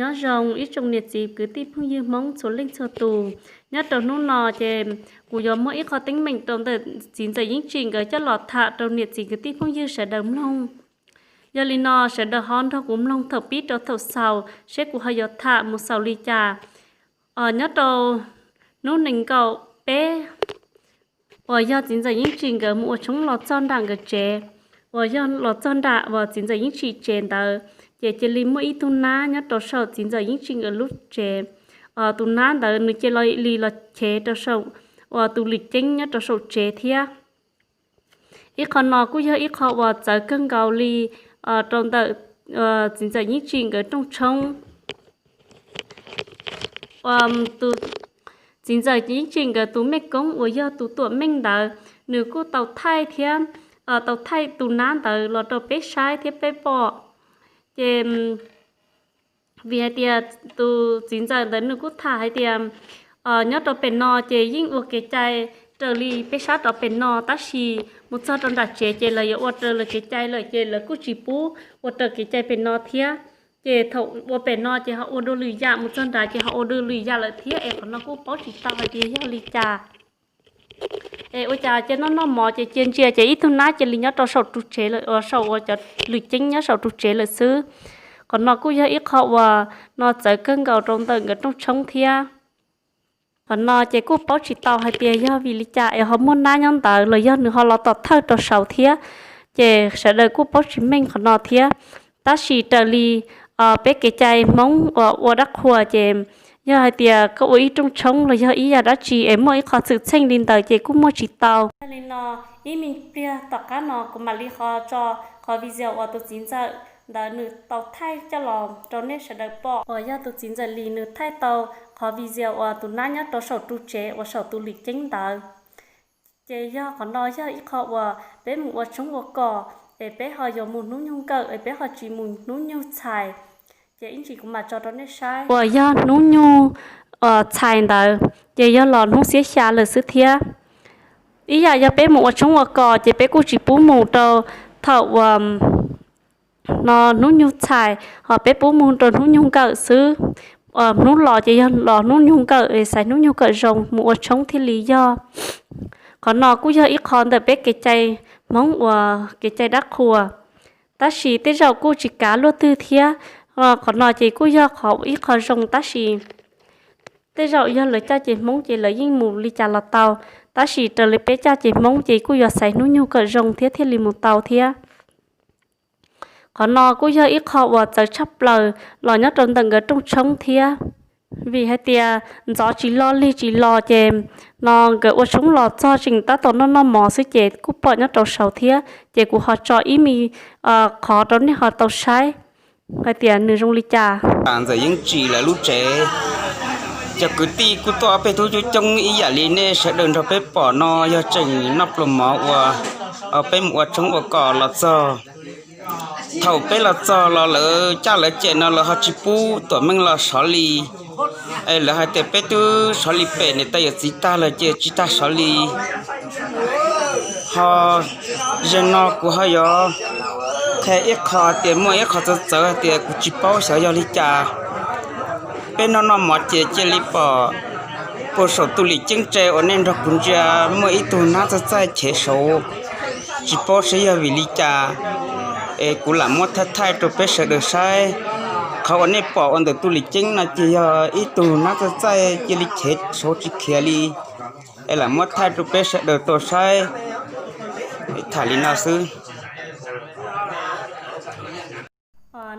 Nyob zoo ib tsoom niam txiv kwv tij phooj ywg Hmoob txhua leej txhua tus. Nyob rau hnub no ces kuv yuav muab ib qho teeb meem rau ntawm txiv ntxawm Yeeb Tsim nkawd coj los tham rau niam txiv kwv tij phooj ywg sawv daws mloog. Yog li no sawv daws ho nrog kuv mloog thaum pib rau thaum xaus seb kuv ho yuav tham mus xaus li cas. Nyob rau hnub nees nkaum peb uas yog txiv ntxawm Yeeb Tsim nkawd mus ua tshoob los txog nram nkawd tsev, uas yog los txog nram uas txiv ntxawm Yeeb Tsim tsev ntawd, ces cia li muaj ib tug nab nyob rau saum txiv ntxawm Yeeb Tsim nkawd lub tsev. Tus nab ntawd nws cia li los chev rau saum uas tus lwm ceeb nyob rau saum tsev thiab. Ib qho no kuj yog ib qho uas txawv kawg nkaus li rau ntawm txiv ntxawm Yeeb Tsim nkawd rooj tshoob. Tus txiv ntxawm Yeeb Tsim nkawd tus mej koob uas yog tus tuam meej ntawd, nws kuj tau thaij thiab, tau thaij tus nab ntawd los rau peb saib thiab peb pom. Ces vim hais tias tus txiv ntxawm ntawd nws kuj tham hais tias nyob rau pem no ces yeej ua kev cai raws li peb sab rau pem no, tab sis mus txog rau nram tsev ces lawv yuav ua raws lawv kev cai lawm ces lawv kuj tsis pub ua raws kev cai pem no thiab. Ces thaum ua pem no ces ho ua dua lwm yam, mus txog nrad ces ho ua dua lwm yam lawm thiab, es qhov no kuj paub tsis tau hais tias yog li cas. Es ua cas cia noj noj mov ces cia ntsia ces ib tug nab cia li nyob rau saum ru tsev lawm, saum uas cov lwm ceeb nyob saum ru tsev lawm xwb. Qhov no kuj yog ib qho uas no txawv kawg nkaus rau ntawm nkawd rooj tshoob thiab. Qhov no ces kuj paub tsis tau hais tias yog vim li cas es ho muaj nab nyob ntawd los yog nws ho los tom thawj rau saud thiab, ces sawv daws kuj paub tsis meej qhov no thiab. Tab sis raws li peb kev cai Hmoob uas ua dab qhuas ces yog hais tias koj ua ib rooj tshoob los yog ib yam dab tsi es muaj ib qho xwm txheej li ntawd ces kuj muaj tsis tau. Yog li no, ib me pliag tom qab no kuv mam li ho tso qhov video uas tus txiv ntxawm ntawd nws tau thaij coj los rau nej sawv daws pom uas yog tus txiv ntxawm Lis nws thaij tau qhov video uas tus nab nyob rau saum ru tsev uas saum tus lwm ceeb ntawd. Ces yog qhov no yog ib qho uas peb mus ua tshoob ua kos es peb ho yuav mus hnub nyoog nkawm es peb ho tsis mus hnub nyoog txhais. Ces ib ntsis kuv mam tso rau nej saib. Uas yog hnub nyoog txhais ntawd ces yog los hnub xiab xya lawm xwb thiab. Ib yam yog peb mus ua tshoob ua kos ces peb kuj tsis pub mus rau thaum uas no hnub nyoog txhais, ho peb pub mus rau hnub nyoog nkawm xwb. Hnub los ces yog los hnub nyoog nkawm, xaiv hnub nyoog nkawm zoo mus ua tshoob thiaj li yog. Qhov no kuj yog ib qho ntawm peb kev cai Hmoob uas kev cai dab qhuas, tab sis tej zaum kuj tsis kav luaj twg thiab. Qhov no ces kuj yog qhov ib qho zoo tab sis tej zaum yog lawv caj ces Hmoob ces lawv yeej mus li cas los tau, tab sis raws li peb caj ces Hmoob ces kuj yuav xaiv hnub nyoog kom zoo thiab thiaj li mus tau thiab. Qhov no kuj yog ib qho uas txawv tshaj plaws los nyob rau ntawm nkawd rooj tshoob thiab. Vim hais tias ntxov tsis los lig tsis los ces no nkawd ua tshoob los txog tseem tab tom noj noj mov xwb ces kuj pom nyob rau saud thiab. Ces kuv ho tso ib me qhov rau nej ho tau saib hais tias nws zoo li cas. Ntxawm Yeeb Tsim lawv lub tsev, cov kwv tij kuj tuaj ob peb tug coob coob ib yam li nej sawv daws nrog peb pom no, yog tseem noj pluas mov uas peb mus ua tshoob ua kos los txog. Thaum peb los txog los lawv caj lawv cem no lawv ho tsis pub tuam meej los sov li. Es lawv hais tias peb twb sov li pem niam tais yawm txiv tag lawm ces tsis tas sov li. Ho zaum no kuv ho yuav qhia ib qho tias muaj ib qho txawv txawv hais tias kuv tsis paub xyov yog li cas. Peb noj noj mov ces cia li pom puag saum tus lim ceeb tsev uas nej nrog kuv ntsia muaj ib tug nab txaij txaij chev saud, tsis paub seb yog vim li cas. Es kuv lam muab thaij thaij rau peb sawv daws saib. Qhov uas nej pom ua ntawm tus lim ceeb no ces yog ib tug nab txaij txaij cia li chev saud tsis khiav li. Es lam muab thaij rau peb sawv daws tau saib. Tham li no xwb.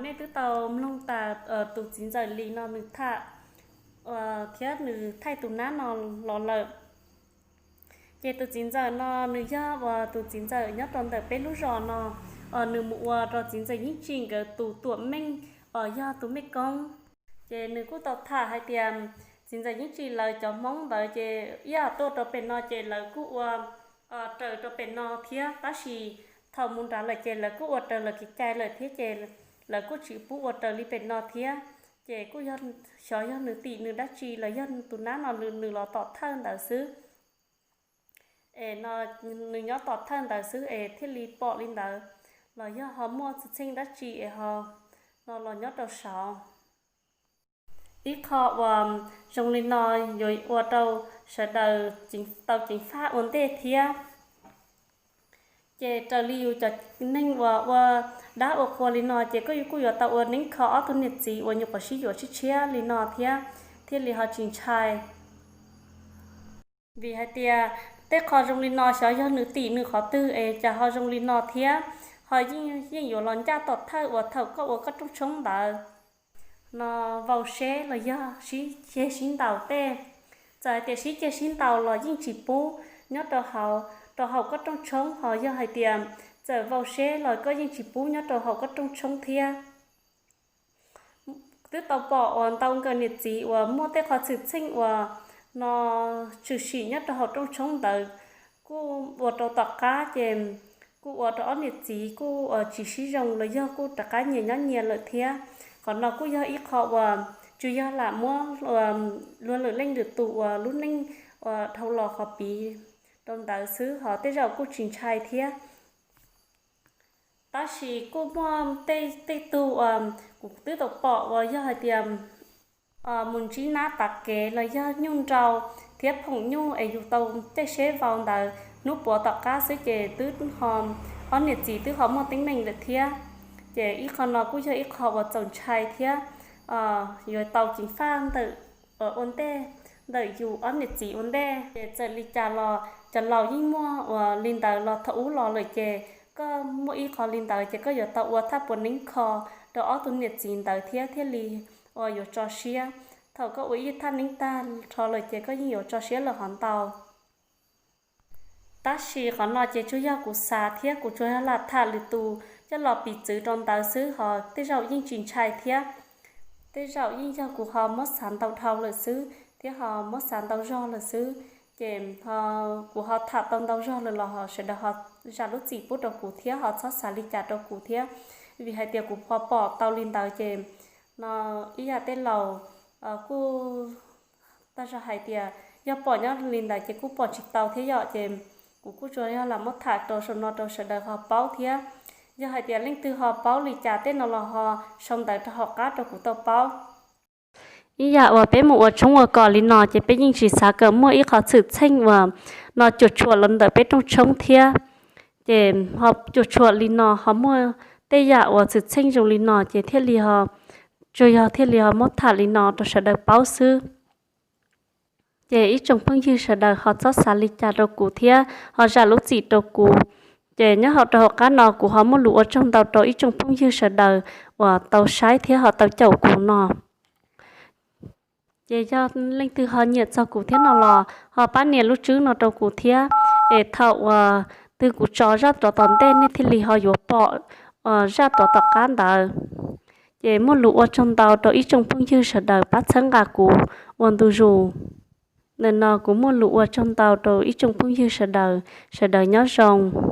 Nej twb tau mloog tas tus txiv ntxawm Lis no nws tham thiab nws thaij tus nab no los lawm. Ces tus txiv ntxawm no nws yog uas tus txiv ntxawm nyob rau ntawm peb lub zos no, nws mus ua rau txiv ntxawm Yeeb Tsim nkawd tus tuam meej, yog tus mej koob. Ces nws kuj tau tham hais tias txiv ntxawm Yeeb Tsim lawv cov Hmoob ntawd ces ib yam tuaj rau pem no ces lawv kuj ua raws rau pem no thiab, tab sis thaum mus nrad lawm ces lawv kuj ua raws lawv kev cai lawm thiab ces lawv kuj tsis pub ua raws li pem no thiab. Ces kuj yog, xyov yog nws tim nws dab tsi los yog tus nab no nws los tom thawj ntawd xwb. Es no nws nyob tom thawj ntawd xwb es thiaj li pom li ntawd, los yog ho muaj txheej txheej dab tsi es ho no los nyob rau saud. ib qho uas zoo li no yuav ua rau sawv daws tau ceev faj ua ntej thiab. Ces raws li yus cov neeg uas ua dab ua qhua li no ces koj kuj yuav tau ua neeb kho ob tug niam txiv uas nyuam qhuav sib yuav tshiab tshiab li no thiab, thiaj li ho tsis ntshai. Vim hais tias tej qho zoo li no xyov yog nws tim nws qhov twg es cas ho zoo li no thiab, ho yeej yuav los ncaj tom thawj uas thaum koj ua koj rooj tshoob ntawd no vau seb los yog sib ceg sib ntaus tej. Txawm hais tias sib ceg sib ntaus los yeej tsis pub nyob rau hauv, rau hauv koj rooj tshoob, ho yog hais tias txawm vau seb los koj yeej tsis pub nyob rau hauv koj rooj tshoob thiab. Twb tau pom uas ntau nkawm niam txiv uas muaj tej qhov txhwm txheej uas no tshwm sim nyob rau hauv rooj tshoob ntawd, kuj ua rau tom qab ces kuj ua rau ob niam txiv kuj tsis sib zoo los yog kuj rov qab nyias nyob nyias lawm thiab. Qhov no kuj yog ib qho uas tsuas yog lam muab luag lwm leej lwm tus uas lub neej uas dhau los qhov piv rau ntawd xwb, ho tej zaum kuj tsis ntshai thiab. Tab sis kuj muaj tej tug uas kuv twb tau pom uas yog hais tias mus ntsib nab tav kev los yog nyuj nrau thiab phoom nyuj es yus tau tej seb vau ntawd hnub puav tom qab xwb ces twb ho ob niam txiv twb ho muaj teeb meem lawm thiab. Ces ib qho no kuj yog ib qho uas txaus ntshai thiab yuav tau ceev faj ntawm ua ntej, ntawm yus ob niam txiv ua ntej. Ces txawm li cas los cov laus yeej muaj uas li ntawd los thaum ub los lawm ces koj muaj ib qho li ntawd ces koj yuav tau ua thaj puas neeb kho rau ob tug niam txiv ntawd thiab thiaj li uas yuav tso siab. Thaum koj ua ib thaj neeb tag nrho lawm ces koj yeej yuav tso siab lawm hov ntau. Tab sis qhov no ces tsuas yog kuv xav thiab kuv tsuas yog lam tham lwm tus coj los piv txwv rau ntawd xwb, ho tej zaum yeej tsis ntshai thiab. Tej zaum yeej yog kuv ho muab xav ntau dhau lawm xwb thiab ho muab xav ntau zog lawm xwb. Ces kuv ho tham tau ntau zog lawm los ho sawv daws ho zam lub txim pub rau kuv thiab ho txhob xav li cas rau kuv thiab. Vim hais tias kuv ho pom tau li ntawd ces no ib yam tej laus kuj tag zog hais tias yog pom nyob li ntawd ces kuj pom tsis tau thiab yom. Ces kuv kuj tsuas yog lam muab tham rau saum no rau sawv daws ho paub thiab. Yog hais tias leej twg ho paub li cas tej no los ho sau ntawv rau hauv qab rau kuv tau paub. Ib yam uas peb mus ua tshoob ua kos li no ces peb yeej tsis xav kom muaj ib qho txhwm txheej uas no cuam tshuam los ntawm peb rooj tshoob thiab. Ces ho cuam tshuam li no ho muaj tej yam uas txhwm txheej zoo li no ces thiaj li ho, tsuas yog thiaj li ho muab tham li no rau sawv daws paub xwb. Ces ib tsoom phooj ywg sawv daws ho txhob xav li cas rau kuv thiab ho zam lub txim rau kuv. Ces nyob hauv rau hauv qab no kuv ho muaj lus ua tsaug ntau rau ib tsoom phooj ywg sawv daws uas tau saib thiab ho tau caum kuv no. Ces yog leej twg ho nyiam txog kuv thiab no los ho pab nias lub tswb no rau kuv thiab, es thaum uas twg kuv tso zaj rov tom ntej nej thiaj li ho yuav pom zaj rov tom qab ntawd. Ces muaj lus ua tsaug ntau rau ib tsoom phooj ywg sawv daws pab txhawb nqa kuv ua ntu zus. Ntawm no kuv muaj lus ua tsaug ntau rau ib tsoom phooj ywg sawv daws, sawv daws nyob zoo.